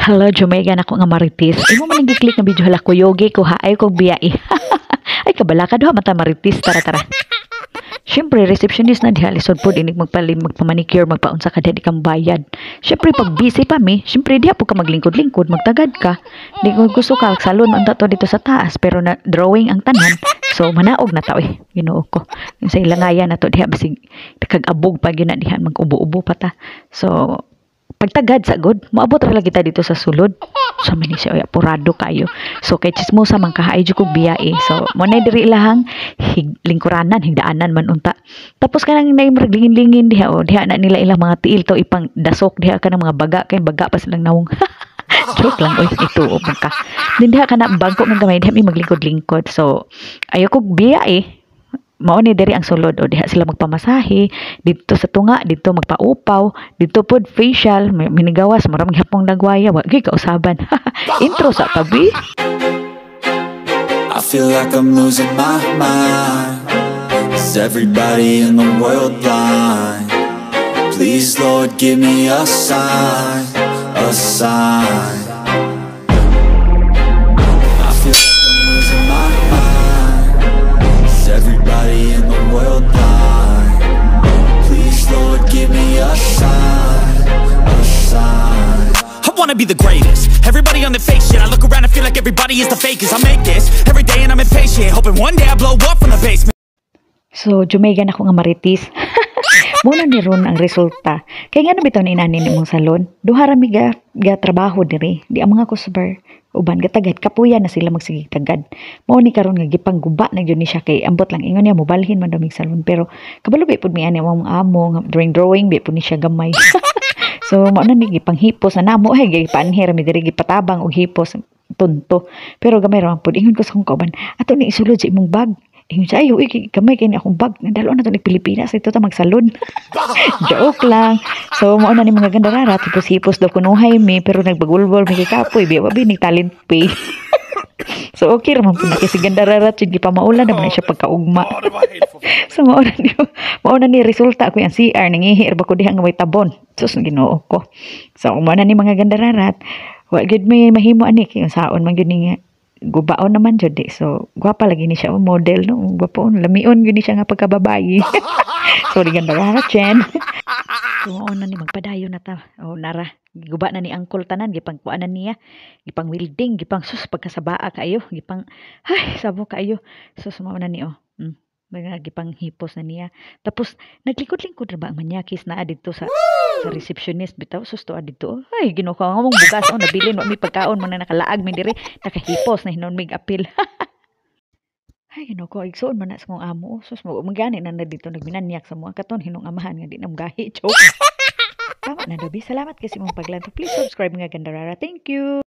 Hello, Jamaica na ako nga marites. Imo man ang gi-click nga video, hala, kuyogi ko ha. Ay kog biya eh. Ay kabala ka duha mata marites, tara tara. Siyempre, receptionist na diha, lisod pod inig magpalim, magpa-manicure, magpaunsa ka diha, di kang bayad. Siyempre, pag busy pa mi, siyempre diha po ka maglingkod-lingkod, magtagad ka. Di ko gusto ka, salon man to dito sa taas, pero na drawing ang tanan. So, manaog na ta, oy, Ginoo ko. Yung sa ilangayan na to diha, basig kag-abog pa gyud na diha, mag-ubo-ubo pa ta. So, pagtagad sa good, moabot ra lagi ta dito sa sulod. So man ni siya, oy, apurado kayo. So kay chismosa man kaha, ay jud kog biya eh. So mo na diri ilahang lingkuranan, higdaanan man unta. Tapos kanang naay murag lingin-lingin diha oh, diha na nila ilang mga tiil to ipang dasok diha kanang mga baga kay baga pa silang nawong. Joke lang oy, ito o man ka. Din diha kana bangko man gamay diha mi maglingkod-lingkod. So ayo kog biya eh. Mao ni diri ang sulod o diha sila magpamasahe didto sa tunga, didto magpaupaw, didto pod facial, minigawas mura gihapong nagwaya wa gyud kausaban. Intro sa tabi. I feel like I'm losing my mind. Is everybody in the world blind? Please, Lord, give me a sign, a sign. I feel like I'm losing my mind. Is everybody in the world blind? Please, Lord, give me a sign, a sign. I wanna be the greatest. Everybody on the fake shit. I look around and feel like everybody is the fakest. I make this every day and I'm impatient, hoping one day I blow up from the basement. So, Jamaican ako nga marites. Muna ni ron ang resulta. Kay nga bitaw ni inani nimong salon, duha ra mi ga trabaho diri. Di ang mga customer uban gatagad, kapuya na sila magsigig tagad. Mao ni karon nga gipangguba na gyud ni siya kay ambot lang ingon niya mobalhin man daw mig salon, pero kabalo bi pud mi ani among amo nga drawing drawing bi pud ni siya gamay. So mao na ni gipanghipos na namo ay gipaanhi ra mi diri, gipatabang og hipos tunto. Pero gamay ra man pud. Ingon ko sa akong kauban, "Ato ni isulod sa imong bag." Ingon siya, "Ayo, uy, gamay kay ni akong bag. Dalo na to ni Pilipinas, ito ta magsalon." Joke lang. So, mao na ni mga gandarara, hipos-hipos daw kunuhay mi, pero nagbagulbol mi kay kapoy, biya bi ni talent pay. So, okay ra man pud na kasi gandarara, jud gipamaulan naman na siya pagkaugma. So, mao na ni resulta ko yung CR, nangihi ra ba ko diha nga may tabon. Sus, Ginoo ko. So, mao na ni mga gandararat, wa gyud may mahimo ani kay saon man gyud ni nga gubaon naman jud eh. So, gwapa lagi ni siya, oh, model no, gwapo, lamion gyud ni siya nga pagkababayi. Sorry gandararat, Chen. So, mao na ni magpadayon na ta. Oh, nara, giguba na ni Uncle tanan, gipangkuan na niya, gipang welding, gipang sus pagkasabaa kaayo, gipang ay sabo kaayo. Sus, mao na ni oh. Mga gipanghipos na niya. Tapos naglikod-lingkod ra ba ang manyakis naa didto sa receptionist bitaw, sus, tuad didto. Ay, Ginoo ko, ang among bugas oh nabilin, wa mi pagkaon man na nakalaag mi diri, nakahipos na hinuon mig apil. Ay, Ginoo ko, igsuon man na sa kong amo. Sus, mo magani na na dito nagminanyak sa mga katon hinong amahan nga di na mogahi. Joke. Tama na daw, bi. Salamat kasi mong paglantaw. Please subscribe, mga gandarara. Thank you.